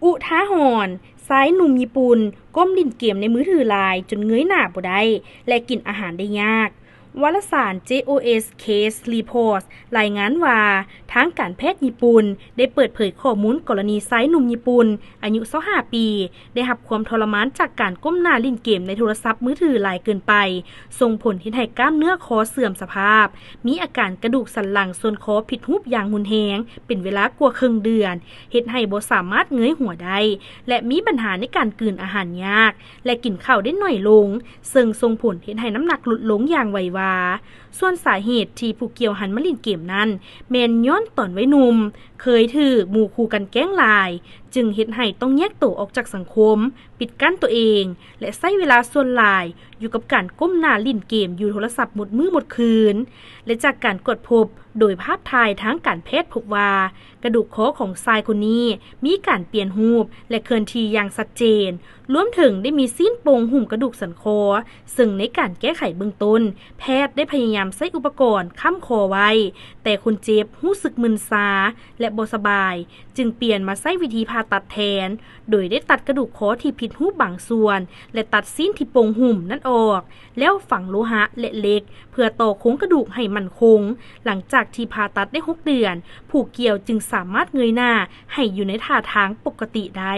ອຸທາຫອນ, ຊາຍໜຸ່ມຍີ່ປຸ່ນກົ້ມຫຼິ້ນເກມໃນມືຖືຫຼາຍຈົນເງີຍໜ້າບໍ່ໄດ້ ແລະ ກິນອາຫານໄດ້ຍາກ. ວາລະສານ JOS Case Reports ລາຍງານວ່າ ທາງການແພດຍີ່ປຸ່ນໄດ້ເປີດເຜີຍຂໍ້ມູນກໍລະນີຊາຍໜຸ່ມຍີ່ປຸ່ນອາຍຸຊາວຫ້າປີ ໄດ້ຮັບຄວາມທໍລະມານຈາກການກົ້ມໜ້າຫຼິ້ນເກມໃນໂທລະສັບມືຖືຫຼາຍເກີນໄປ, ສົ່ງຜົນເຮັດໃຫ້ກ້າມເນື້ອຄໍເສື່ອມສະພາບ, ມີອາການກະດູກສັນຫຼັງສ່ວນຄໍຜິດຮູບຢ່າງຮຸນແຮງ ເປັນເວລາກວ່າເຄິ່ງເດືອນ, ເຮັດໃຫ້ບໍ່ສາມາດເງີຍຫົວໄດ້ ແລະ ມີບັນຫາໃນການກືນອາຫານຍາກ ແລະ ກິນເຂົ້າໄດ້ໜ້ອຍລົງ, ເຊິ່ງສົ່ງຜົນເຮັດໃຫ້ນ້ຳໜັກຫຼຸດລົງຢ່າງໄວວາ. ສ່ວນສາເຫດທີ່ຜູ້ກ່ຽວຫັນມາຫຼິ້ນເກມນັ້ນ ແມ່ນຍ້ອນຕອນໄວໜຸ່ມເຄີຍຖືກໝູ່ຄູ່ກັນແກ້ງຫຼາຍ, ຈຶ່ງເຮັດໃຫ້ຕ້ອງແຍກໂຕອອກຈາກສັງຄົມ, ປິດກັ້ນຕົວເອງ ແລະ ໃຊ້ເວລາສ່ວນຫຼາຍຢູ່ກັບການກົ້ມໜ້າຫຼິ້ນເກມຢູ່ໂທລະສັບໝົດມື້ໝົດຄືນ. ແລະ ຈາກການກວດພົບໂດຍພາບຖ່າຍທາງການແພດພົບວ່າ ກະດູກຄໍຂອງຊາຍຄົນນີ້ມີການປ່ຽນຮູບ ແລະ ເຄື່ອນທີ່ຢ່າງຊັດເຈນ, ລວມເຖິງໄດ້ມີຊີ້ນໂປ່ງຫຸ້ມກະດູກສັນຄໍ, ເຊິ່ງໃນການແກ້ໄຂເບື້ອງຕົ້ນ, ແພດໄດ້ພະຍາຍາມໃຊ້ອຸປະກອນຄ້ຳຄໍໄວ້, ແຕ່ຄົນເຈັບຮູ້ສຶກມຶນຊາ ແລະ ບໍ່ສະບາຍ, ຈຶ່ງປ່ຽນມາໃຊ້ວິທີຜ່າຕັດແທນ, ໂດຍໄດ້ຕັດກະດູກຄໍທີ່ຜິດຮູບບາງສ່ວນ ແລະ ຕັດຊີ້ນທີ່ໂປ່ງຫຸ້ມນັ້ນອອກ, ແລ້ວຝັງໂລຫະ ແລະ ເຫຼັກ ເພື່ອຕໍ່ໂຄງກະດູກໃຫ້ໝັ້ນຄົງ. ຫຼັງຈາກທີ່ຜ່າຕັດໄດ້ຫົກເດືອນ, ຜູ້ກ່ຽວຈຶ່ງສາມາດເງີຍໜ້າໃຫ້ຢູ່ໃນທ່າທາງປົກກະຕິໄດ້.